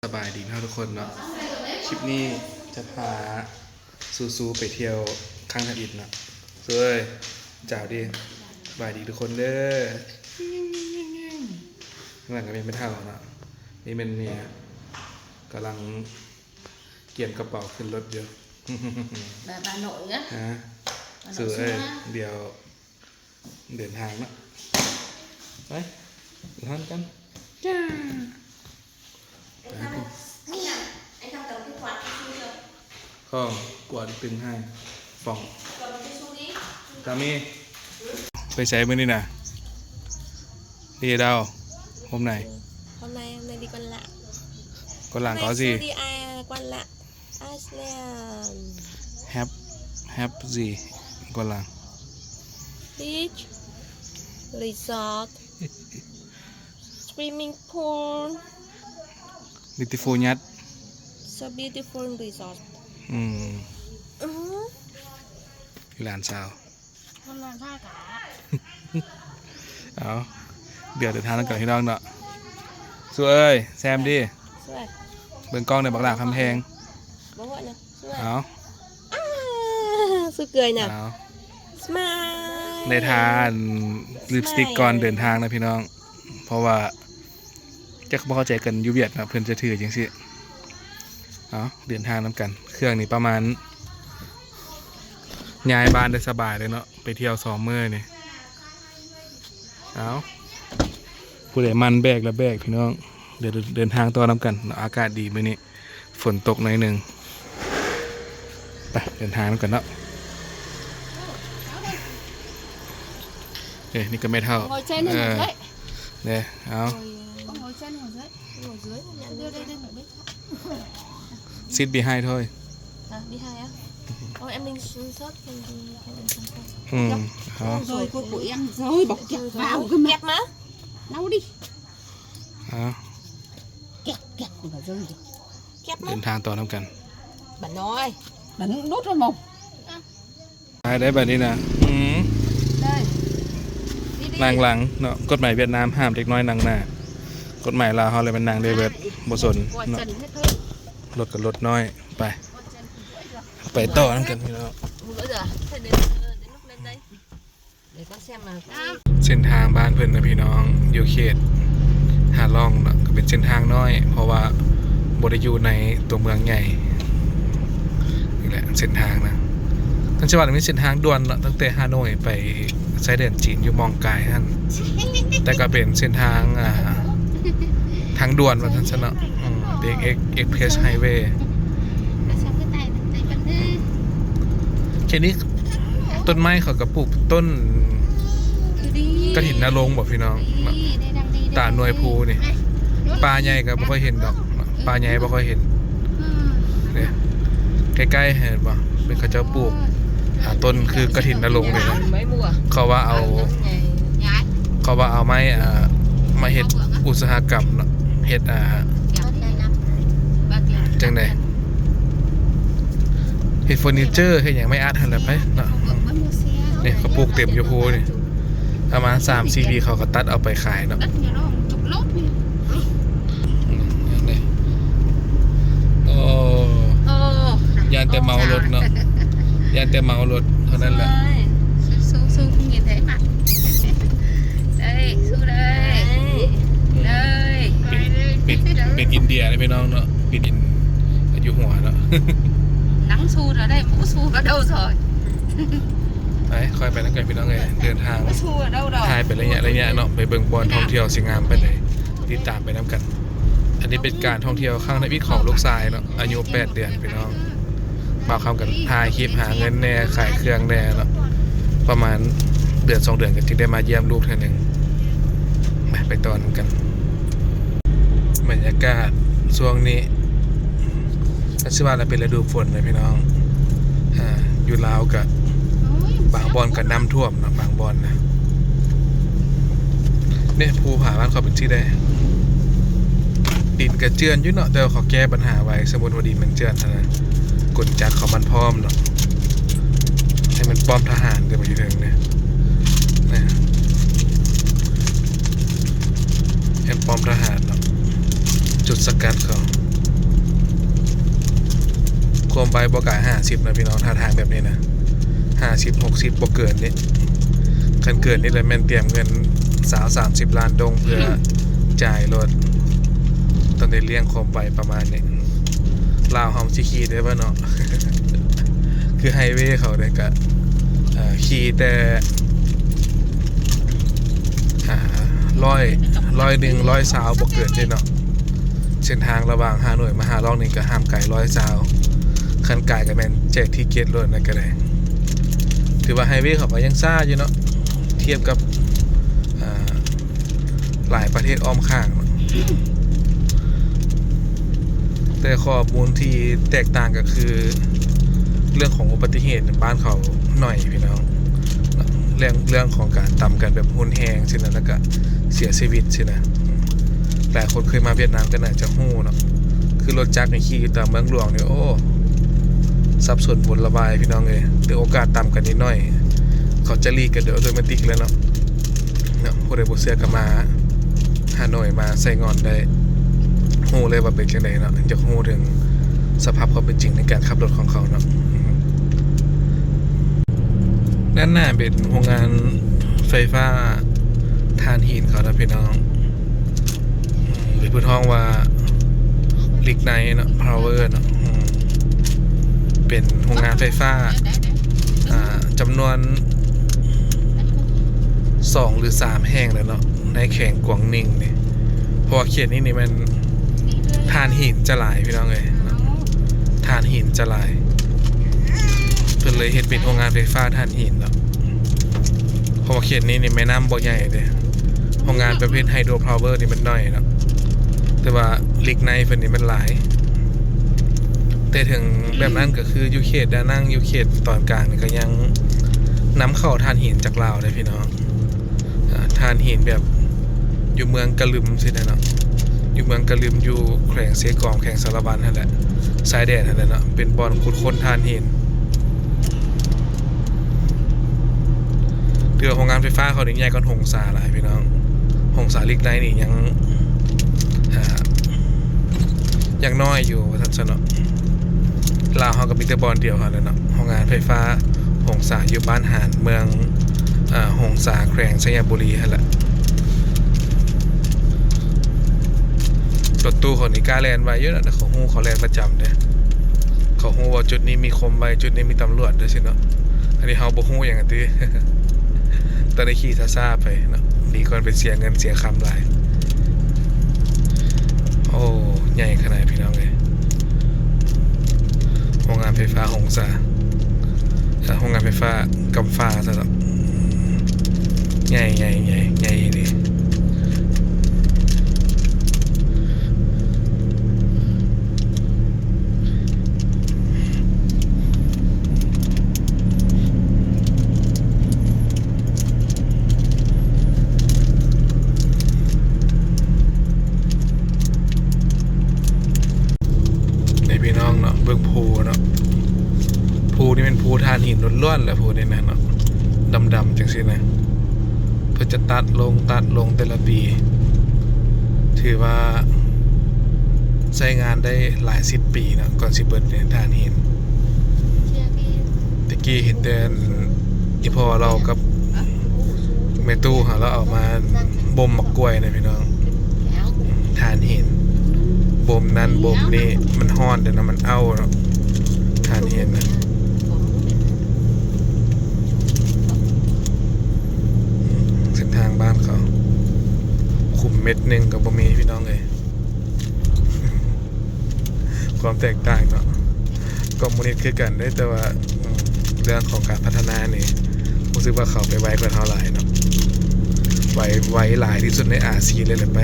ສະບາຍດີເນາະທຸກຄົນເນາະ, ຄລິບນີ້ຈະພາຊູຊູໄປທ່ຽວຄັ້ງທຳອິດເນາະ. ຊູເອີຍ ເຈົ້າດີ ສະບາຍດີທຸກຄົນເດີ. ຂ້າງຫຼັງກໍແມ່ນແມ່ເຖົ້າເນາະ, ນີ້ແມ່ນເມຍ ກຳລັງກຽມກະເປົາຂຶ້ນລົດຢູ່. ບາບາໂນຍະ ຮະ ບາໂນ ຊູເອີຍ ເດີນທາງເນາະ ໄປ ເດີນທາງກັນ ຈ້າ. ຂອງກວາດຕຶງໃຫ້ຟອງ ຕາມີ ໄປໃສມື້ນີ້ນະ? ເດດາວ ໂຮມໄນ ໂຮມໄນ ໂຮມໄນດີກວ່າລະ ກວ່າຫຼັງເຂົາຊິ ໄປສູ່ດີອາກວ່າລະ. ແຮັບ ແຮັບຊິ ກວ່າຫຼັງ ບີຊ ຣີສອດ ສະວິມມິງພູລ ບີຕິຟູຍັດ ສະບີຕິຟູຣີສອດ. ອືມ ອື ຫຼານສາວ ເອົາ ດຽວເດີນທາງນຳກັນພີ່ນ້ອງເນາະ. ຊູເອີຍ ແຊມດີ ເບິ່ງກ້ອງແດ່ ບັກຫຼ້າຄຳແພງ. ເອົາ ສູ້ເກືອຍນະ ເອົາ ສະມາຍ ໄດ້ທາລິບສະຕິກກ່ອນເດີນທາງນະພີ່ນ້ອງ ເພາະວ່າ ຈັກບໍ່ເຂົ້າໃຈກັນຢູ່ຫວຽດເນາະ ເພິ່ນຈະຖືຈັ່ງຊີ້. ເອົາ ເດີນທາງນຳກັນ ເຄື່ອງນີ້ປະມານ ຍ້າຍບ້ານໄດ້ສະບາຍເລີຍເນາະ ໄປທ່ຽວສອງມື້ນີ້. ເອົາ ຜູ້ໃດໝັ່ນແບກລະແບກພີ່ນ້ອງ. ດຽວເດີນທາງຕໍ່ນຳກັນເນາະ ອາກາດດີມື້ນີ້ ຝົນຕົກໜ້ອຍໜຶ່ງ. ໄປ ເດີນທາງນຳກັນເນາະ. ເອີ ນີ້ກໍແມ່ເຖົ້າ ເອີ ເດ້ ເອົາ ຊິດບີໄຮໂທຍ ບີໄຮ ອືມ ເອົາ ເກັບມາ ເອົາ ເກັບມາ ເດີນທາງຕໍ່ນຳກັນ ບາດນ້ອຍ ບາດນຸດມາ. ໄດ້ບາດນີ້ນະ ອືມ ນັ່ງຫຼັງເນາະ. ກົດໝາຍຫວຽດນາມຫ້າມເດັກນ້ອຍນັ່ງໜ້າ, ກົດໝາຍລາວເຮົາແລ້ວແມ່ນນັ່ງໄດ້ເບິດ ບໍ່ສົນເນາະ. ລົດກໍລົດນ້ອຍ. ໄປ ໄປຕໍ່ນຳກັນພີ່ນ້ອງ. ເສັ້ນທາງບ້ານເພິ່ນນະພີ່ນ້ອງ ຢູ່ເຂດຮາລອງເນາະ, ກໍເປັນເສັ້ນທາງນ້ອຍ ເພາະວ່າບໍ່ໄດ້ຢູ່ໃນຕົວເມືອງໃຫຍ່. ນີ້ແຫຼະເສັ້ນທາງນະ ມັນຊິວ່າມັນເປັນເສັ້ນທາງດ່ວນເນາະ, ຕັ້ງແຕ່ຮາໂນ້ຍໄປຊາຍແດນຈີນຢູ່ໝ່ອງກາຍຫັ້ນ, ແຕ່ກໍເປັນເສັ້ນທາງ ອ່າ ທາງດ່ວນວ່າຊັ້ນຊະເນາະ. ອືມ ເປັນເອັກ ເອັກເພຣສໄຮເວ. ເຂດນີ້ຕົ້ນໄມ້ເຂົາກໍປູກຕົ້ນກະຖິນນະລົງບໍພີ່ນ້ອງເນາະ, ຕາມໜ່ວຍພູນີ້. ປ່າໃຫຍ່ກໍບໍ່ຄ່ອຍເຫັນດອກເນາະ, ປ່າໃຫຍ່ບໍ່ຄ່ອຍເຫັນ. ນີ້ ໃກ້ໆ ເຫັນບໍ່ ເປັນເຂົາເຈົ້າປູກ ອ່າ ຕົ້ນຄືກະຖິນນະລົງນີ້ນະ. ເຂົາວ່າເອົາ ເຂົາວ່າເອົາໄມ້ ອ່າ ມາເຮັດອຸດສາຫະກຳເນາະ, ເຮັດ ອ່າ ຈັ່ງໃດ ເຮັດເຟີນີເຈີ ເຮັດຫຍັງ ໄມ້ອັດຫັ້ນແຫຼະໄປເນາະ. ນີ້ເຂົາປູກເຕັມຢູ່ພູນີ້, ປະມານສາມສີ່ປີເຂົາກໍຕັດເອົາໄປຂາຍເນາະ. ໂອ້ ໂອ້ ຢ້ານແຕ່ເມົາລົດເນາະ, ຢ້ານແຕ່ເມົາລົດເທົ່ານັ້ນແຫຼະ. ສູ້ໆ ເອີຍ ສູ້ເດີ ເອີຍ ເອີຍ ເປັນ ເປັນ ເປັນອິນເດຍເດ້ພີ່ນ້ອງເນາະ, ເປັນອິນ ຢູ່ຫົວເນາະ. ນັ່ງສູ້ກໍໄດ້ ບໍ່ສູ້ກໍເດົາຊອຍ. ໄປ ຄ່ອຍໄປນຳກັນພີ່ນ້ອງເອີຍ, ເດີນທາງ ບໍ່ສູ້ກໍເດົາດອກ ຖ່າຍເປັນໄລຍະໆເນາະ, ໄປເບິ່ງບ່ອນທ່ອງທ່ຽວຊິງາມປານໃດ ຕິດຕາມໄປນຳກັນ. ອັນນີ້ເປັນການທ່ອງທ່ຽວຄັ້ງທຳອິດຂອງລູກຊາຍເນາະ ອາຍຸແປດເດືອນພີ່ນ້ອງ. ບ່າວຄຳກໍຖ່າຍຄລິບຫາເງິນແດ່ ຂາຍເຄື່ອງແດ່ເນາະ, ປະມານເດືອນສອງເດືອນກໍຈຶ່ງໄດ້ມາຢ້ຽມລູກເທື່ອໜຶ່ງ. ໄປ ໄປຕໍ່ນຳກັນ. ບັນຍາກາດຊ່ວງນີ້ ກໍຊິວ່າລະເປັນລະດູຝົນນະພີ່ນ້ອງ. ອ່າ ຢູ່ລາວກະບາງບ່ອນກະນ້ຳຖ້ວມເນາະ ບາງບ່ອນນະ. ນີ້ ພູຜາບ້ານເຂົາເປັນຊີ້ໃດ, ດິນກະເຈື່ອນຢູ່ເນາະ ແຕ່ວ່າເຂົາແກ້ບັນຫາໄວ. ສົມມຸດວ່າດິນມັນເຈື່ອນຫັ້ນນະ ກົນຈັກເຂົາມັນພ້ອມເນາະ, ໃຫ້ມັນປ້ອມທະຫານເດີ ຢູ່ເທິງນີ້ ແມ່ນປ້ອມທະຫານເນາະ, ຈຸດສະກັດເຂົາ. ຄວາມໄວບໍ່ກາຍຫ້າສິບນະພີ່ນ້ອງ ທ່າທາງແບບນີ້ນະ ຫ້າສິບ ຫົກສິບ ບໍ່ເກີນນີ້. ຄັນເກີນນີ້ລະແມ່ນຕຽມເງິນຊາວ ສາມສິບລ້ານດົງ ເພື່ອຈ່າຍລົດ. ຕ້ອງໄດ້ລ້ຽງຄວາມໄວປະມານນີ້. ລາວເຮົາຊິຂີ່ໄດ້ບໍ່ເນາະ? ຄືໄຮເວເຂົາເດ້ກະ ເອີ ຂີ່ແຕ່ ອ່າ ຮ້ອຍ ຮ້ອຍໜຶ່ງ ຮ້ອຍຊາວ ບໍ່ເກີນເດ້ເນາະ. ເສັ້ນທາງລະຫວ່າງຮ່າໂນ້ຍມາຮ່າລອງນີ້ກໍຫ້າມກາຍຮ້ອຍຊາວ ຄັນກາຍກໍແມ່ນແຈກທີເກັດໂລດນັ້ນກໍໄດ້. ຖືວ່າໄຮເວເຂົາກໍຍັງຊ້າຢູ່ເນາະ ທຽບກັບ ອ່າ ຫຼາຍປະເທດອ້ອມຂ້າງເນາະ. ແຕ່ຂໍ້ມູນທີ່ແຕກຕ່າງກໍຄື ເລື່ອງຂອງອຸບັດຕິເຫດບ້ານເຂົາໜ້ອຍພີ່ນ້ອງ ເລື່ອງ ເລື່ອງຂອງການຕຳກັນແບບຮຸນແຮງຊີ້ນະ ແລ້ວກະເສຍຊີວິດຊີ້ນະ. ຫຼາຍຄົນເຄີຍມາຫວຽດນາມກໍໜ້າຈະຮູ້ເນາະ ຄືລົດຈັກນີ້ຂີ່ຢູ່ຕາມເມືອງຫຼວງນີ້ ໂອ້ ສັບສົນວຸນລະວາຍພີ່ນ້ອງເອີຍ. ແຕ່ໂອກາດຕຳກັນນິດໜ້ອຍ ເຂົາຈະຫຼີກກັນໂດຍອັດຕະໂນມັດຕິເລີຍເນາະ. ເນາະ ຜູ້ໃດບໍ່ເຊື່ອກໍມາຮ່າໂນ້ຍ ມາໄຊງ່ອນໄດ້ ຮູ້ເລີຍວ່າເປັນຈັ່ງໃດເນາະ. ຢາກຮູ້ເຖິງສະພາບຄວາມເປັນຈິງໃນການຂັບລົດຂອງເຂົາເນາະ. ດ້ານໜ້າເປັນໂຮງງານໄຟຟ້າຖ່ານຫີນເຂົານະພີ່ນ້ອງ ຫຼືເພິ່ນຮ້ອງວ່າລິກໄນເນາະ ພາວເວີເນາະ. ເປັນໂຮງງານໄຟຟ້າ ອ່າ ຈຳນວນສອງຫຼືສາມແຫ່ງແລ້ວເນາະ ໃນແຂວງກວາງໜິງນີ້ ເພາະວ່າເຂດນີ້ນີ້ແມ່ນຖ່ານຫີນຈະຫຼາຍພີ່ນ້ອງເອີຍ ຖ່ານຫີນຈະຫຼາຍ ເພິ່ນເລີຍເຮັດເປັນໂຮງງານໄຟຟ້າຖ່ານຫີນເນາະ. ເພາະວ່າເຂດນີ້ນີ້ແມ່ນ້ຳບໍ່ໃຫຍ່ເດ້ ໂຮງງານປະເພດໄຮໂດຣພາວເວີນີ້ມັນໜ້ອຍເນາະ ແຕ່ວ່າລິກໄນເພິ່ນນີ້ມັນຫຼາຍ. ແຕ່ເຖິງແບບນັ້ນກໍຄືຢູ່ເຂດດານັງ ຢູ່ເຂດຕອນກາງນີ້ກໍຍັງນຳເຂົ້າຖ່ານຫີນຈາກລາວເດ້ພີ່ນ້ອງ. ອ່າ ຖ່ານຫີນແບບຢູ່ເມືອງກະລຶມຊີ້ນະເນາະ ຢູ່ເມືອງກະລຶມ ຢູ່ແຂວງເຊກອງ ແຂວງສາລະວັນຫັ້ນແຫຼະ ຊາຍແດນຫັ້ນແຫຼະເນາະ ເປັນບ່ອນຂຸດຄົ້ນຖ່ານຫີນ. ຖືວ່າໂຮງງານໄຟຟ້າເຂົານີ້ໃຫຍ່ກວ່າຫົງສາຫຼາຍພີ່ນ້ອງ ຫົງສາລິກໄນນີ້ຍັງ ອ່າ ຍັງນ້ອຍຢູ່ວ່າຊັ້ນຊະເນາະ. ລາວເຮົາກໍມີແຕ່ບ່ອນດຽວຫັ້ນແຫຼະເນາະ ໂຮງງານໄຟຟ້າຫົງສາຢູ່ບ້ານຫານ ເມືອງ ເອີ ຫົງສາ ແຂວງໄຊຍະບູລີຫັ້ນແຫຼະ. ລົດຕູ້ເຂົານີ້ກ້າແລ່ນໄວຢູ່ນະ ເຂົາຮູ້ ເຂົາແລ່ນປະຈຳເດ້ ເຂົາຮູ້ວ່າຈຸດນີ້ມີຄວາມໄວ ຈຸດນີ້ມີຕຳຫຼວດເດ້ຊີ້ເນາະ. ອັນນີ້ເຮົາບໍ່ຮູ້ຫຍັງຕິ ຕ້ອງໄດ້ຂີ່ຊ້າໆໄປເນາະ ດີກວ່າໄປເສຍເງິນເສຍຄຳຫຼາຍ. ໂອ້ ໃຫຍ່ຂະໜາດພີ່ນ້ອງເອີຍ ໂຮງງານໄຟຟ້າຫົງສາ ເອີ ໂຮງງານໄຟຟ້າກຳຟ້າຊັ້ນເນາະ. ໃຫຍ່ ໃຫຍ່ ໃຫຍ່ ໃຫຍ່ອີ່ຫຼີ. ໃຫ້ພີ່ນ້ອງເນາະ ເບິ່ງພູເນາະ ພູນີ້ແມ່ນພູຖ່ານຫີນລ້ວນໆ ແຫຼະ ພູນີ້ນະເນາະ ດຳໆ ຈັ່ງຊີ້ນະ ເພິ່ນຈະຕັດລົງ ຕັດລົງແຕ່ລະປີ ຖືວ່າໃຊ້ງານໄດ້ຫຼາຍສິບປີເນາະ ກ່ອນຊິເບິດນີ້ ຖ່ານຫີນ. ແຕ່ກີ້ເຫັນແຕ່ອີ່ພໍ່ລາວກັບແມ່ຕູ້ຫັ້ນ ລາວເອົາມາບົ່ມໝາກກ້ວຍນະພີ່ນ້ອງ ຖ່ານຫີນ ບົ່ມນັ້ນບົ່ມນີ້ ມັນຮ້ອນເດ້ເນາະ ມັນເອົ້າເນາະ ຖ່ານຫີນນະ. ເສັ້ນທາງບ້ານເຂົາ ຂຸມເມັດໜຶ່ງກໍບໍ່ມີພີ່ນ້ອງເອີຍ. ຄວາມແຕກຕ່າງເນາະ ຄອມມູນິດຄືກັນເດ້ ແຕ່ວ່າ ອືມ ເລື່ອງຂອງການພັດທະນານີ້ ຮູ້ສຶກວ່າເຂົາໄປໄວກວ່າເຮົາຫຼາຍເນາະ ໄວ ໄວຫຼາຍທີ່ສຸດໃນອາຊີເລີຍແຫຼະໄປ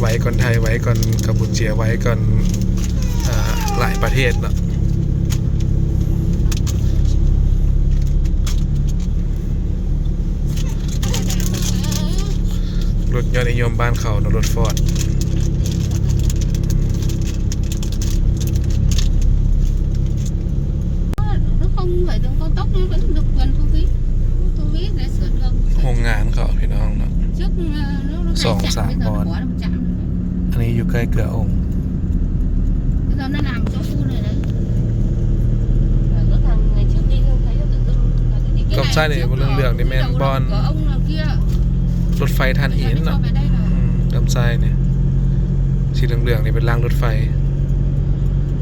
ໄວກ່ອນໄທ ໄວກ່ອນກຳປູເຈຍ ໄວກ່ອນ ເອີ ຫຼາຍປະເທດເນາະ. ລົດຍອດນິຍົມບ້ານເຂົາເນາະ ລົດຟອດ ໂຮງງານເຂົາພີ່ນ້ອງເນາະ ສອງສາມບ່ອນ ອັນນີ້ຢູ່ໃກ້ເກືອອົງ. ນີ້ ບໍ່ເຫຼືອງໆນີ້ແມ່ນບ່ອນລົດໄຟຖ່ານຫີນເນາະ. ອືມ ດຳຊາຍນີ້ ສີເຫຼືອງໆນີ້ເປັນລາງລົດໄຟ.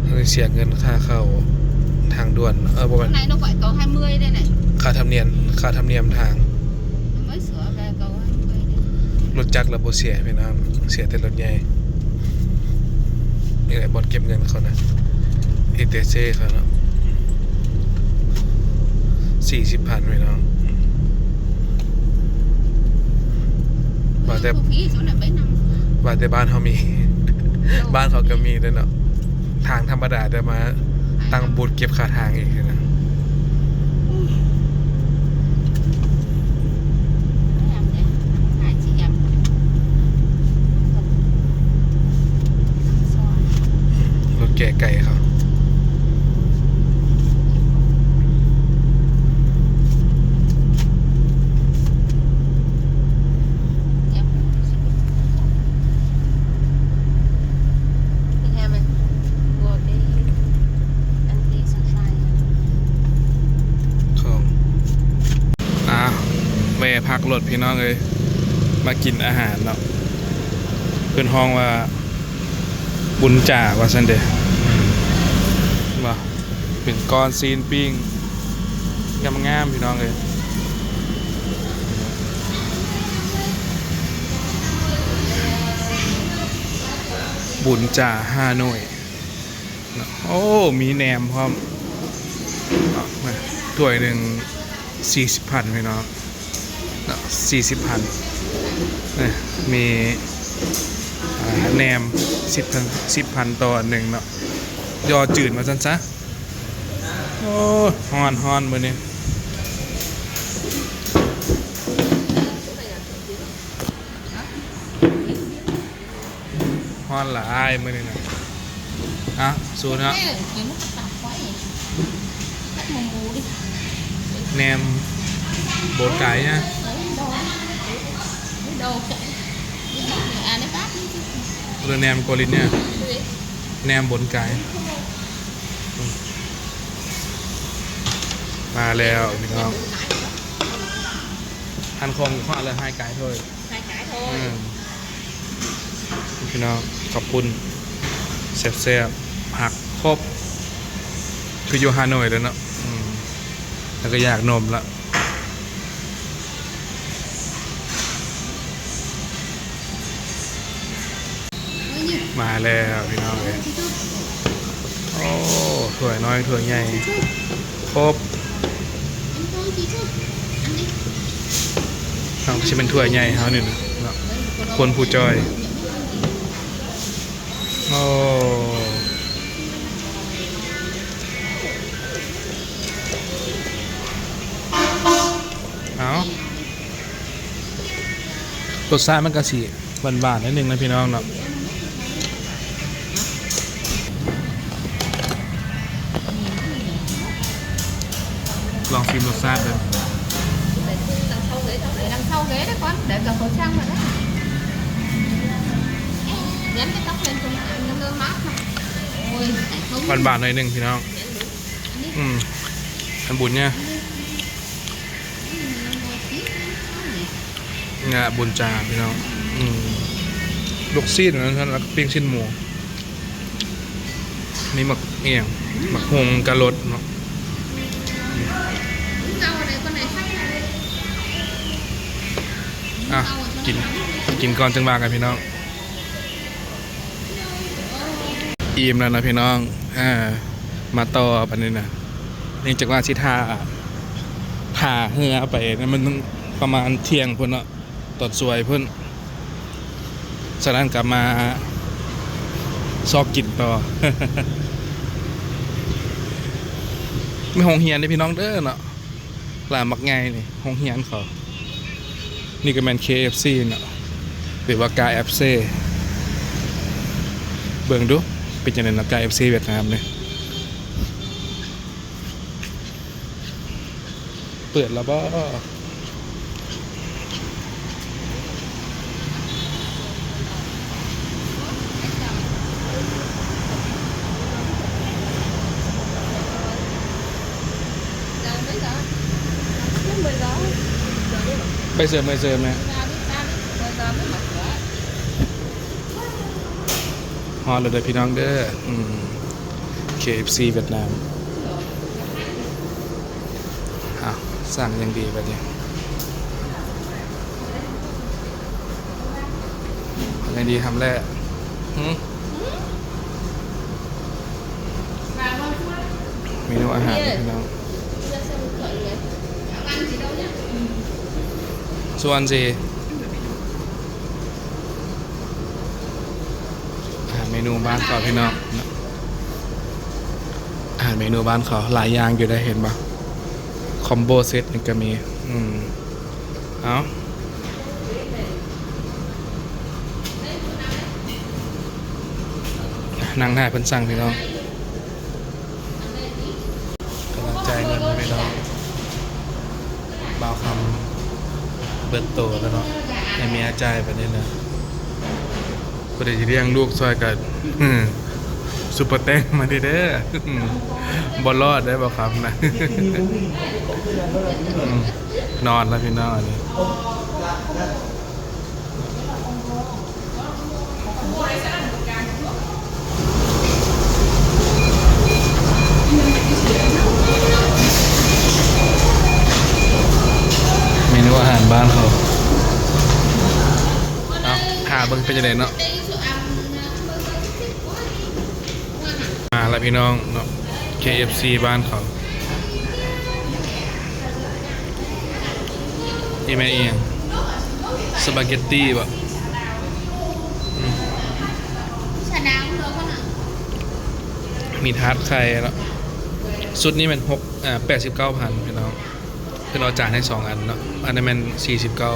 ເຮົາຊິເສຍເງິນຄ່າເຂົ້າທາງດ່ວນ ເອີ ບໍ່ແມ່ນ ຂ້າທຳນຽມ ຄ່າທຳນຽມທາງ. ລົດຈັກລະບໍ່ເສຍພີ່ນ້ອງ ເສຍແຕ່ລົດໃຫຍ່. ນີ້ແຫຼະບ່ອນເກັບເງິນເຂົານະ ເອເຕເຊເຂົາເນາະ. ສີ່ສິບພັນພີ່ນ້ອງ. ວ່າແຕ່ ວ່າແຕ່ບ້ານເຮົາມີ ບ້ານເຂົາກໍມີເດ້ເນາະ. ທາງທຳມະດາ ແຕ່ມາຕັ້ງບູດເກັບຄ່າທາງອີກນະ. ລົດແກ່ໄກ່ເຂົາ. ຂອງ ອ່າ ແວ່ພັກລົດພີ່ນ້ອງເອີຍ ມາກິນອາຫານເນາະ. ເພິ່ນຮ້ອງວ່າ ບຸນຈາວ່າຊັ້ນເດ ວ່າເປັນກ້ອນຊີ້ນປີ້ງງາມໆ ພີ່ນ້ອງເອີຍ. ບຸນຈາຮ່າໂນ້ຍ ໂອ້ ມີແໜມພ້ອມ. ຖ້ວຍໜຶ່ງສີ່ສິບພັນພີ່ນ້ອງເນາະ ສີ່ສິບພັນ. ນີ້ ມີ ອ່າ ແໜມສິບພັນ ສິບພັນຕໍ່ອັນໜຶ່ງເນາະ ຍໍຈືນວ່າຊັ້ນຊະ. ໂອ້ ຮ້ອນໆ ມື້ນີ້. ຮ້ອນຫຼາຍມື້ນີ້ນະ. ເອົາ ສູ້ເນາະ. ແໜມບົນກາຍນະ ຫຼືແໜມໂກລິນເນຍ ແໜມບົນກາຍ. ມາແລ້ວພີ່ນ້ອງ ຫັ້ນຂອງຂວາເລີຍ ຫາຍກາຍໂທຍ. ອືມ ພີ່ນ້ອງ ຂອບຄຸນ ແຊບໆ ຜັກຄົບ ຄືຢູ່ຮ່າໂນ້ຍເລີຍເນາະ. ອືມ ແລ້ວກໍຢາກນົມລະ. ມາແລ້ວພີ່ນ້ອງເອີຍ ໂອ້ ຖ້ວຍນ້ອຍຖ້ວຍໃຫຍ່ ຄົບ. ເຮົາຊິເປັນຖ້ວຍໃຫຍ່ເຮົານີ້ນະເນາະ ຄົນຜູ້ຈ່ອຍ. ໂອ້ ເອົາ ລົດຊາດມັນກໍຊິ ຫວານໆ ໜ້ອຍໜຶ່ງນະພີ່ນ້ອງເນາະ. ລອງຊີມລົດຊາດເບິ່ງ. ຫວານໆ ໜ້ອຍໜຶ່ງພີ່ນ້ອງ. ອືມ ອັນບຸນເນຍ. ງາບຸນຈາພີ່ນ້ອງ. ອືມ ລູກຊີ້ນນັ້ນ ແລ້ວກໍປີ້ງຊີ້ນໝູ ມີໝາກອີ່ຫຍັງ ໝາກຫຸ່ງກະລົດເນາະ. ອ່ະ ກິນ ກິນກ່ອນຈຶ່ງວ່າກັນພີ່ນ້ອງ. ອີ່ມແລ້ວນະພີ່ນ້ອງ ເອີ ມາຕໍ່ບັດນີ້ນະ. ເນື່ອງຈາກວ່າຊິຖ້າ ຖ້າເຮືອໄປນະ ມັນປະມານທ່ຽງພຸ້ນເນາະ ຕອນສວຍພຸ້ນ. ສະນັ້ນກໍມາຊອກກິນຕໍ່. ມີໂຮງຮຽນເດ້ພີ່ນ້ອງເດີເນາະ. ຫຼານບັກໃຫຍ່ນີ້ ໂຮງຮຽນເຂົາ. ນີ້ກໍແມ່ນ ເຄເອັຟຊີ ເນາະ ຫຼືວ່າ ກາເອັຟຊີ. ເບິ່ງດູ ເປັນຈັ່ງໃດເນາະ ກາເອັຟຊີຫວຽດນາມນີ້. ເປີດແລ້ວບໍ່? ເຈົ້າໄດ້ລະ ມັນເໝືອນ ໄປເສີມ ໄປເສີມແມ່. ຮອດແລ້ວເດີພີ່ນ້ອງເດີ ອືມ ເຄເອັຟຊີຫວຽດນາມ. ອ້າວ ສັ່ງຫຍັງດີບັດນີ້ ຫຍັງດີ ຮຳແລ ຫື? ເມນູອາຫານພີ່ນ້ອງ ສວນສີ ອາຫານເມນູບ້ານເຂົາພີ່ນ້ອງ ອາຫານເມນູບ້ານເຂົາຫຼາຍຢ່າງຢູ່ເດ້ ເຫັນບໍ່ ຄອມໂບເຊັດນີ້ກະມີ ອືມ ເອົາ ນັ່ງຖ້າເພິ່ນສັ່ງພີ່ນ້ອງ ກຳລັງຈ່າຍເງິນພີ່ນ້ອງ ບ່າວຄຳເບິດໂຕແລ້ວເນາະ ໃຫ້ເມຍຈ່າຍບາດນີ້ນະ. ຜູ້ໃດຊິລ້ຽງລູກຊ່ອຍກະ ຊຸບເປີແຕງມານີ້ເດີ ບໍ່ລອດເດີບ່າວຄຳນະ ນອນແລ້ວພີ່ນ້ອງອັນນີ້. ເມນູອາຫານບ້ານເຂົາ ເອົາ ຖ້າເບິ່ງເປັນຈັ່ງໃດເນາະ. ມາລະພີ່ນ້ອງເນາະ ເຄເອັຟຊີບ້ານເຂົາ ອີ່ແມ່ອີ່ຫຍັງ ສະປາເກັດຕີບໍ? ອືມ ມີທາດໄຂ່ເນາະ ຊຸດນີ້ແມ່ນຫົກ ເອີ ແປດສິບເກົ້າພັນພີ່ນ້ອງ. ເພິ່ນເອົາຈານໃຫ້ສອງອັນເນາະ ອັນນັ້ນແມ່ນສີ່ສິບເກົ້າ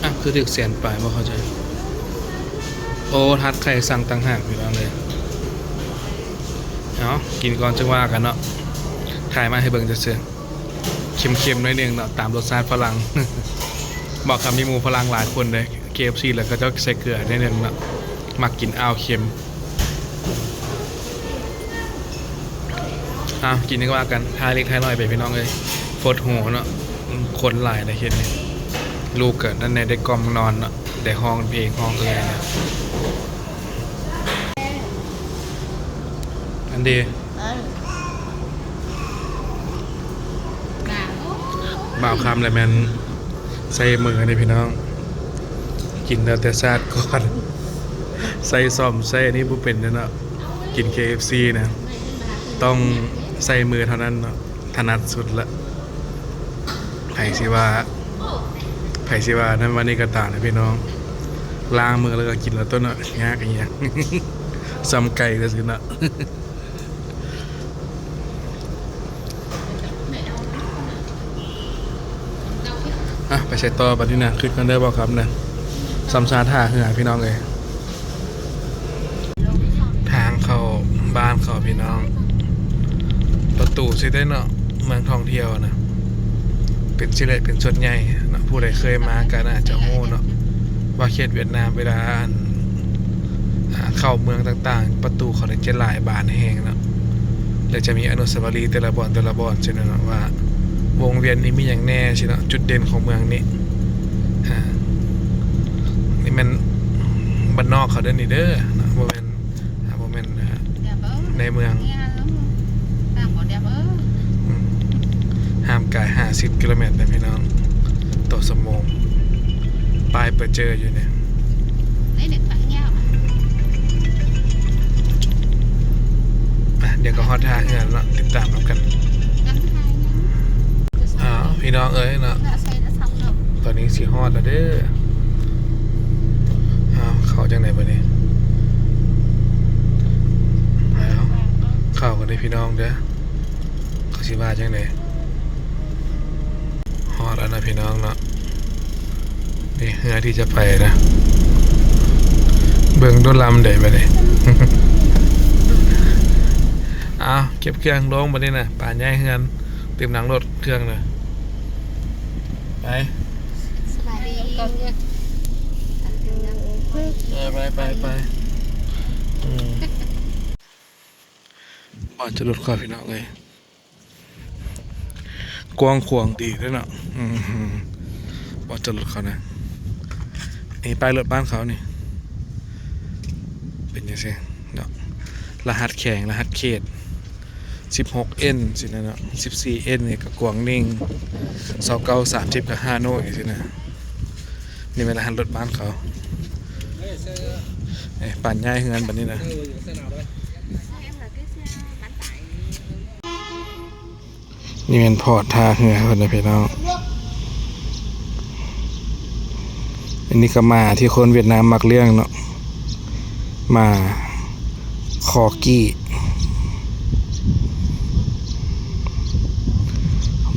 ອາ ຄືຖືກແສນປາຍ ບໍ່ເຂົ້າໃຈ. ໂອ້ ທາດໄຂ່ສັ່ງຕ່າງຫາກພີ່ນ້ອງເອີຍ. ເອົາ ກິນກ່ອນຈຶ່ງວ່າກັນເນາະ ຖ່າຍມາໃຫ້ເບິ່ງຊື່ໆ. ເຄັມໆໜ້ອຍໜຶ່ງເນາະ ຕາມລົດຊາດຝຣັ່ງ. ບອກຄຳມີໝູ່ຝຣັ່ງຫຼາຍຄົນເດ້ ເຄເອັຟຊີ ແລ້ວເຂົາເຈົ້າໃສ່ເກືອໜ້ອຍໜຶ່ງເນາະ ມັກກິນອ້າວເຄັມ. ເອົາ ກິນຈັ່ງວ່າກັນ ຖ່າຍເລັກຖ່າຍນ້ອຍໄປພີ່ນ້ອງເອີຍ ໂພດໂຮເນາະ ຄົນຫຼາຍໃນເຂດນີ້. ລູກກະນັ້ນແດ່ ໄດ້ກ່ອມນອນເນາະ ໄດ້ຮ້ອງເພງຮ້ອງເອີຍນະ ອັນເດ. ບ່າວຄຳລະແມ່ນໃຊ້ມືເດ້ພີ່ນ້ອງ ກິນແລ້ວແຕ່ຊາດກ່ອນ ໃຊ້ຊ້ອມໃຊ້ອັນນີ້ບໍ່ເປັນເດ້ເນາະ. ກິນເຄເອັຟຊີນະ ຕ້ອງໃຊ້ມືເທົ່ານັ້ນເນາະ ຖະໜັດສຸດລະ. ໃຜຊິວ່າ ໃຜຊິວ່ານັ້ນວ່ານີ້ກໍຕາມນະພີ່ນ້ອງ ລ້າງມືແລ້ວກໍກິນແລ້ວຕົວະເນາະ ຍາກອີ່ຫຍັງ ສ່ຳໄກ່ຊື່ໆເນາະ. ອ່ະ ໄປໃສຕໍ່ບັດນີ້ນະ ຄຶດກ່ອນເດີ ບໍ່ຄຳນະ ສ່ຳຊາທ່າເຮືອພີ່ນ້ອງເອີຍ. ທາງເຂົ້າບ້ານເຂົາພີ່ນ້ອງ ປະຕູຊິໄດ້ເນາະ ເມືອງທ່ອງທ່ຽວນະ ເປັນຊິແຫຼະ ເປັນສ່ວນໃຫຍ່ເນາະ. ຜູ້ໃດເຄີຍມາກໍໜ້າຈະຮູ້ເນາະ ວ່າເຂດຫວຽດນາມ ເວລາ ອ່າ ເຂົ້າເມືອງຕ່າງໆ ປະຕູເຂົານີ້ຈະຫຼາຍບານແຮງເນາະ ແລະ ຈະມີອະນຸສາວະລີແຕ່ລະບ່ອນ ແຕ່ລະບ່ອນ ເຊັ່ນນັ້ນເນາະ ວ່າວົງວຽນນີ້ມີຫຍັງແດ່ຊີ້ເນາະ ຈຸດເດັ່ນຂອງເມືອງນີ້. ອ່າ ນີ້ແມ່ນບ້ານນອກເຂົາເດີນີ້ເດີເນາະ ບໍ່ແມ່ນ ອ່າ ບໍ່ແມ່ນ ອ່າ ໃນເມືອງ ອືມ ຫ່າງກາຍຫ້າສິບກິໂລແມັດນະພີ່ນ້ອງ ຕໍ່ຊົ່ວໂມງ ປ້າຍປະເຈີຢູ່ນີ້. ອ່ະ ດຽວກໍຮອດທ່າເຮືອແລ້ວເນາະ ຕິດຕາມນຳກັນ. ອ້າວ ພີ່ນ້ອງເອີຍເນາະ ຕອນນີ້ຊິຮອດແລ້ວເດີ. ອ້າວ ເຂົ້າຈັ່ງໃດບັດນີ້? ອ້າວ ເຂົ້າກັນເດີພີ່ນ້ອງເດີ ເຂົາຊິວ່າຈັ່ງໃດ? ຮອດແລ້ວນະພີ່ນ້ອງເນາະ ນີ້ເຮືອທີ່ຈະໄປນະ ເບິ່ງດູລຳໃດບັດນີ້. ອ້າວ ເກັບເຄື່ອງລົງບັດນີ້ນະ ປາຍ້າຍເຮືອນ ເຕັມຫຼັງລົດເຄື່ອງນະ ໄປ ສະບາຍດີ ເອີ ໄປ ໄປ ໄປ ອືມ. ບ້ານຈອດລົດເຂົາພີ່ນ້ອງເອີຍ ກວ້າງຂວາງດີເດ້ເນາະ. ອືມ ບ່ອນຈອດລົດເຂົານະ ນີ້ປ້າຍລົດບ້ານເຂົານີ້ ເປັນຈັ່ງຊີ້ເນາະ ລະຫັດແຂວງ ລະຫັດເຂດ ສິບຫົກເອັນ ຊີ້ນະເນາະ ສິບສີ່ເອັນນີ້ກໍກວ້າງໜຶ່ງ ຊາວເກົ້າ ສາມສິບກໍຫ້າໂນ້ດຊີ້ນະ. ນີ້ແມ່ນລະຫັດລົດບ້ານເຂົາ. ເອີ ບ້ານຍ້າຍເຮືອນບັດນີ້ນະ. ນີ້ແມ່ນພອດທ່າເຮືອເພິ່ນນະພີ່ນ້ອງ. ອັນນີ້ກໍໝາທີ່ຄົນຫວຽດນາມມັກລ້ຽງເນາະ ໝາຄໍກີ້.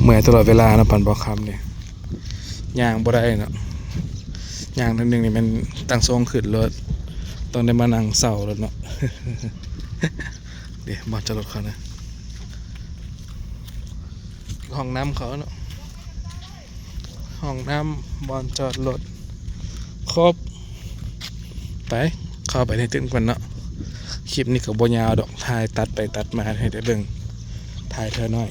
ເມື່ອຍຕະຫຼອດເວລາເນາະ ປານບໍ່ຄ່ຳນີ້ ຍ່າງບໍ່ໄດ້ເນາະ ຍ່າງໜ້ອຍໜຶ່ງນີ້ແມ່ນຕັ້ງຊົງຂຶ້ນໂລດ ຕ້ອງໄດ້ມານັ່ງເຊົາໂລດເນາະ. ເດ້ ບ່ອນຈອດລົດເຂົານະ ຫ້ອງນ້ຳເຂົາເນາະ ຫ້ອງນ້ຳ ບ່ອນຈອດລົດ ຄົບ. ໄປ ເຂົ້າໄປໃນຕຶກກ່ອນເນາະ. ຄລິບນີ້ກໍບໍ່ຍາວດອກ ຖ່າຍຕັດໄປຕັດມາໃຫ້ໄດ້ເບິ່ງ ຖ່າຍເທື່ອໜ້ອຍ.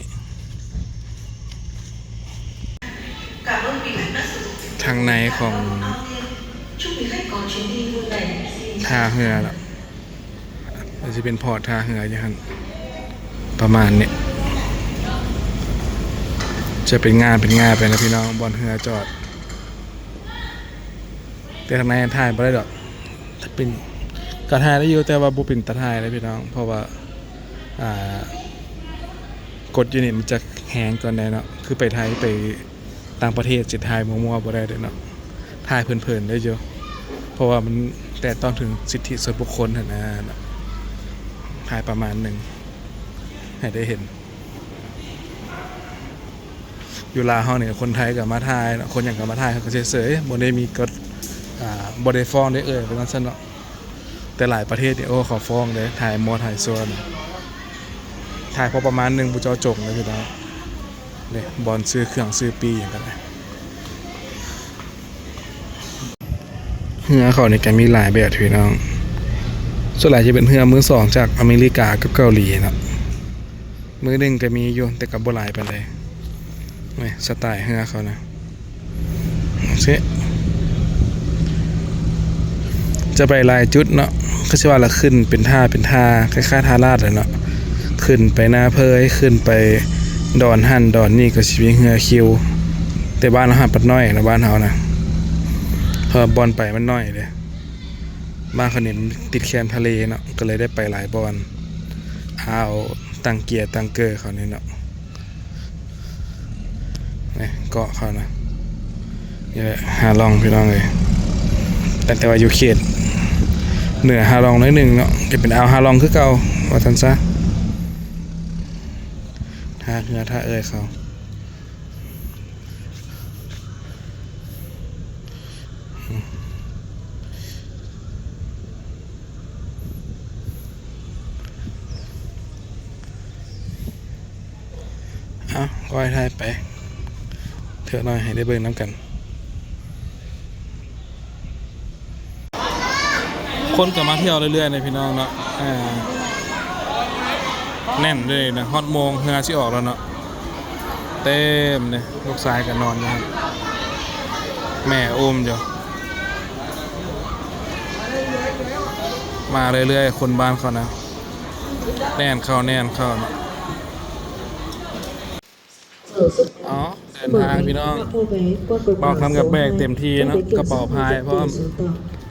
ທາງໃນຂອງທ່າເຮືອເນາະ ມັນຊິເປັນພອດທ່າເຮືອຢູ່ຫັ້ນ ປະມານນີ້ ຈະເປັນງ່າເປັນງ່າໄປນະພີ່ນ້ອງ ບ່ອນເຮືອຈອດ. ແຕ່ທາງໃນຖ່າຍບໍ່ໄດ້ດອກ ຖ້າເປັນ ກໍຖ່າຍໄດ້ຢູ່ ແຕ່ວ່າບໍ່ເປັນຕາຖ່າຍເດ້ພີ່ນ້ອງ ເພາະວ່າ ອ່າ ກົດຢູ່ນີ້ມັນຈະແຮງກ່ອນໄດ໋ເນາະ ຄືໄປໄທ ໄປ ຕ່າງປະເທດຊິຖ່າຍມົວໆບໍ່ໄດ້ເດ້ເນາະ ຖ່າຍເພີນໆໄດ້ຢູ່ ເພາະວ່າມັນແຕະຕ້ອງເຖິງສິດທິສ່ວນບຸກຄົນຫັ້ນນະ ຖ່າຍປະມານໜຶ່ງໃຫ້ໄດ້ເຫັນ. ຢູ່ລາວເຮົານີ້ ຄົນໄທກໍມາຖ່າຍເນາະ ຄົນຫຍັງກໍມາຖ່າຍ ເຂົາກໍເສີຍໆ ບໍ່ໄດ້ມີກົດ ອ່າ ບໍ່ໄດ້ຟ້ອງໄດ້ເອີ່ຍ ວ່າຊັ້ນເນາະ. ແຕ່ຫຼາຍປະເທດນີ້ ໂອ້ ເຂົາຟ້ອງເດ້ ຖ່າຍມົວຖ່າຍຊົ່ວ ຖ່າຍພໍປະມານໜຶ່ງ ບໍ່ເຈາະຈົງເດ້ພີ່ນ້ອງ. ນີ້ ບ່ອນຊື້ເຄື່ອງຊື້ປີ້ຫຍັງກໍໄດ້. ເຮືອເຂົານີ້ກໍມີຫຼາຍແບບພີ່ນ້ອງ ສ່ວນຫຼາຍຈະເປັນເຮືອມືສອງຈາກອາເມລິກາກັບເກົາຫຼີເນາະ. ມືໜຶ່ງກໍມີຢູ່ ແຕ່ກໍບໍ່ຫຼາຍປານໃດ. ນີ້ສະໄຕເຮືອເຂົານະ ຈະໄປຫຼາຍຈຸດເນາະ ຄືຊິວ່າລະ ຂຶ້ນເປັນທ່າເປັນທ່າ ຄ້າຍໆທ່າລາດແຫຼະເນາະ ຂຶ້ນໄປນາເພີຍ ຂຶ້ນໄປດອນຫັ້ນດອນນີ້ ກໍຊິມີເຮືອຄິວ ແຕ່ບ້ານເຮົາຫັ້ນພັດນ້ອຍນະ ບ້ານເຮົານະ ເພາະວ່າບ່ອນໄປມັນໜ້ອຍເດ້. ບ້ານເຂົານີ້ມັນຕິດແຄມທະເລເນາະ ກໍເລີຍໄດ້ໄປຫຼາຍບ່ອນ ອ່າວ ຕັງເກຍ ຕັງເກີ ເຂົານີ້ເນາະ. ນີ້ເກາະເຂົານະ ນີ້ແຫຼະ ຮາລອງ ພີ່ນ້ອງເອີຍ ແຕ່ ແຕ່ວ່າຢູ່ເຂດເໜືອຮາລອງໜ້ອຍໜຶ່ງເນາະ ຈະເປັນອ່າວຮາລອງຄືເກົ່າ ວ່າຊັ້ນຊະ. ທ່າເຮືອທ່າເອີ່ຍເຂົາ. ເອົາ ກໍໃຫ້ຖ່າຍໄປເທື່ອໜ້ອຍໃຫ້ໄດ້ເບິ່ງນຳກັນ. ຄົນກໍມາທ່ຽວເລື້ອຍໆເນາະພີ່ນ້ອງເນາະ ເອີ ແໜ້ນເລີຍນະ ຮອດໂມງເຮືອຊິອອກແລ້ວເນາະ ເຕັມເລີຍ. ລູກຊາຍກໍນອນຢູ່ຫັ້ນ ແມ່ອຸ້ມຢູ່. ມາເລື້ອຍໆ ຄົນບ້ານເຂົານະ ແໜ້ນເຂົ້າ ແໜ້ນເຂົ້າເນາະ. ອໍ ເດີນທາງພີ່ນ້ອງ ບ່າວຄຳກໍແບກເຕັມທີ່ເນາະ ກະເປົາພາຍພ້ອມ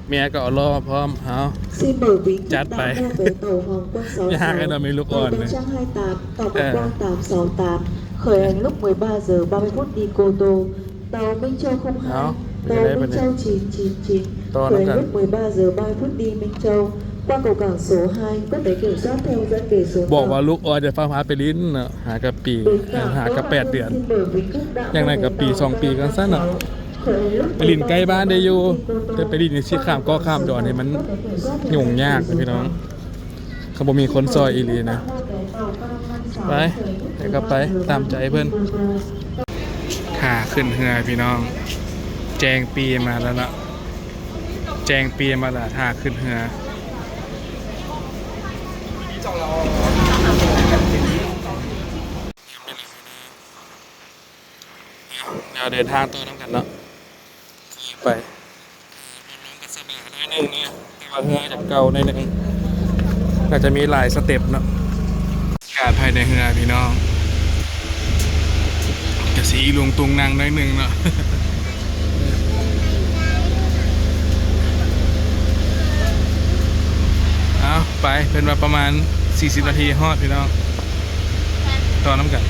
ເມຍກໍເອົາລໍ້ພ້ອມ. ເອົາ ຈັດໄປ ຢາກໃຫ້ເຮົາມີລູກອ່ອນ. Khởi hành lúc mười ba giờ ba mươi phút đi Cô Tô, tàu Minh Châu không hai, tàu Minh Châu chín chín chín, khởi hành lúc mười ba giờ ba mươi phút đi Minh Châu, qua cầu cảng số hai, có thể kiểm soát theo dẫn về số tàu. ບອກວ່າລູກອ່ອນຈະພາໄປຫຼິ້ນເນາະ ຫາກັບປີ ຫາກັບແປດເດືອນ ຢ່າງໜ້ອຍກໍປີສອງປີກ່ອນຊັ້ນເນາະ. ໄປຫຼິ້ນໃກ້ບ້ານໄດ້ຢູ່ ແຕ່ໄປຫຼິ້ນນີ້ຊິຂ້າມເກາະຂ້າມດອນນີ້ມັນຫຍຸ້ງຍາກພີ່ນ້ອງ ຄັນບໍ່ມີຄົນຊ່ອຍອີ່ຫຼີນະ. ໄປ ໃຜກໍໄປຕາມໃຈເພິ່ນ. ທ່າຂຶ້ນເຮືອພີ່ນ້ອງ ແຈ້ງປີ້ມາແລ້ວເນາະ ແຈ້ງປີ້ມາແລ້ວ ທ່າຂຶ້ນເຮືອ. ເດີນທາງຕໍ່ນຳກັນເນາະ ໄປ ລົງກັບສະບາຍໜ້ອຍໜຶ່ງເນາະ ແຕ່ວ່າເຮືອຈະເກົ່າໜ້ອຍໜຶ່ງ ກໍຈະມີຫຼາຍສະເຕັບເນາະ. ອາກາດພາຍໃນເຮືອພີ່ນ້ອງ ກະຊິອີລຸງຕຸງນັງໜ້ອຍໜຶ່ງເນາະ. ເອົາ ໄປ ເພິ່ນວ່າປະມານສີ່ສິບນາທີຮອດພີ່ນ້ອງ. ຕໍ່ນຳກັນ.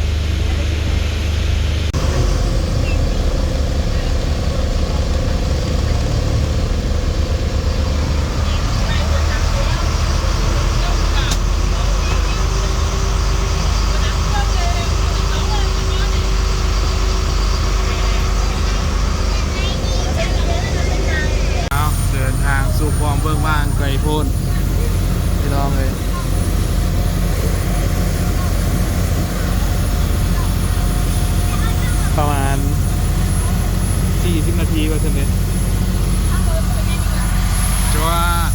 ເອົາ ເດີນທາງສູ່ຄວາມເບີກບານໄກໂພນ ພີ່ນ້ອງເອີຍ. ປະມານສີ່ສິບນາທີວ່າຊັ້ນເດ. ຈວດ.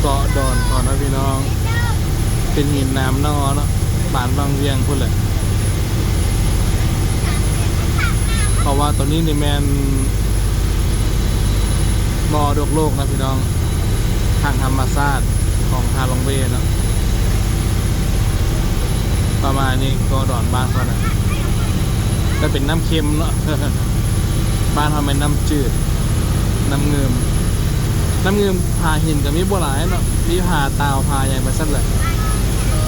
ເກາະດອນເຂົານະພີ່ນ້ອງ ເປັນຫີນໜາມໜໍ່ເນາະ ບານວັງວຽງພຸ້ນແຫຼະ. ເພາະວ່າໂຕນີ້ນີ້ແມ່ນມໍລະດົກໂລກນະພີ່ນ້ອງ ທາງທຳມະຊາດຂອງຮາລອງເບເນາະ. ປະມານນີ້ ເກາະດອນບ້ານເຂົານະ ແຕ່ເປັນນ້ຳເຄັມເນາະ. ບ້ານເຮົາແມ່ນນ້ຳຈືດ ນ້ຳງື່ມ ນ້ຳງື່ມ. ຜາຫີນກໍມີບໍ່ຫຼາຍເນາະ ມີຜາຕາວ ຜາຫຍັງໄປຊັ້ນແຫຼະ.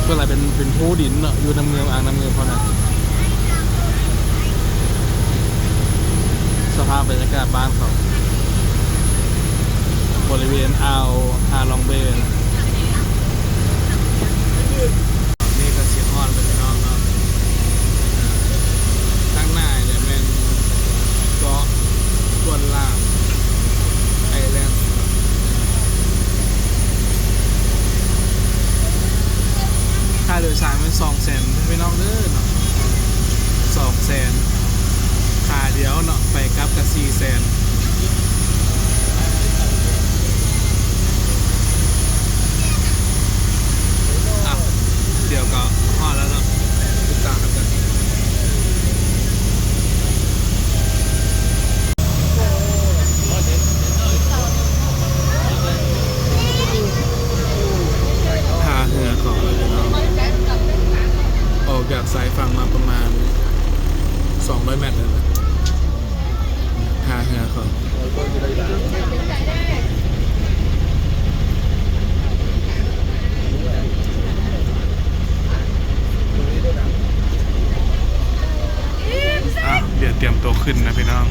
ສ່ວນຫຼາຍເປັນ ເປັນພູດິນເນາະ ຢູ່ນ້ຳງື່ມ ອ່າງນ້ຳງື່ມເຂົານະ. ສະພາບບັນຍາກາດບ້ານເຂົາ ບໍລິເວນອ່າວຮາລອງເບ. ນີ້ກໍຊິຮອດແລ້ວພີ່ນ້ອງເນາະ. ເອີ ທາງໜ້ານີ້ແຫຼະແມ່ນເກາະກວນລາງໄອແລນ. ຄ່າໂດຍສານແມ່ນສອງແສນພີ່ນ້ອງເດີເນາະ ສອງແສນ ຂາດຽວເນາະ ໄປກັບກໍສີ່ແສນ. ອ່ະ ດຽວກໍຮອດແລ້ວເນາະ ຕິດຕາມນຳກັນ. ທ່າເຮືອເຂົາເນາະພີ່ນ້ອງ ອອກຈາກຊາຍຝັ່ງມາປະມານສອງຮ້ອຍແມັດເລີຍນະ. ທ່າເຮືອເຂົາ ອ່ະ ດຽວຕຽມຕົວຂຶ້ນນະພີ່ນ້ອງ.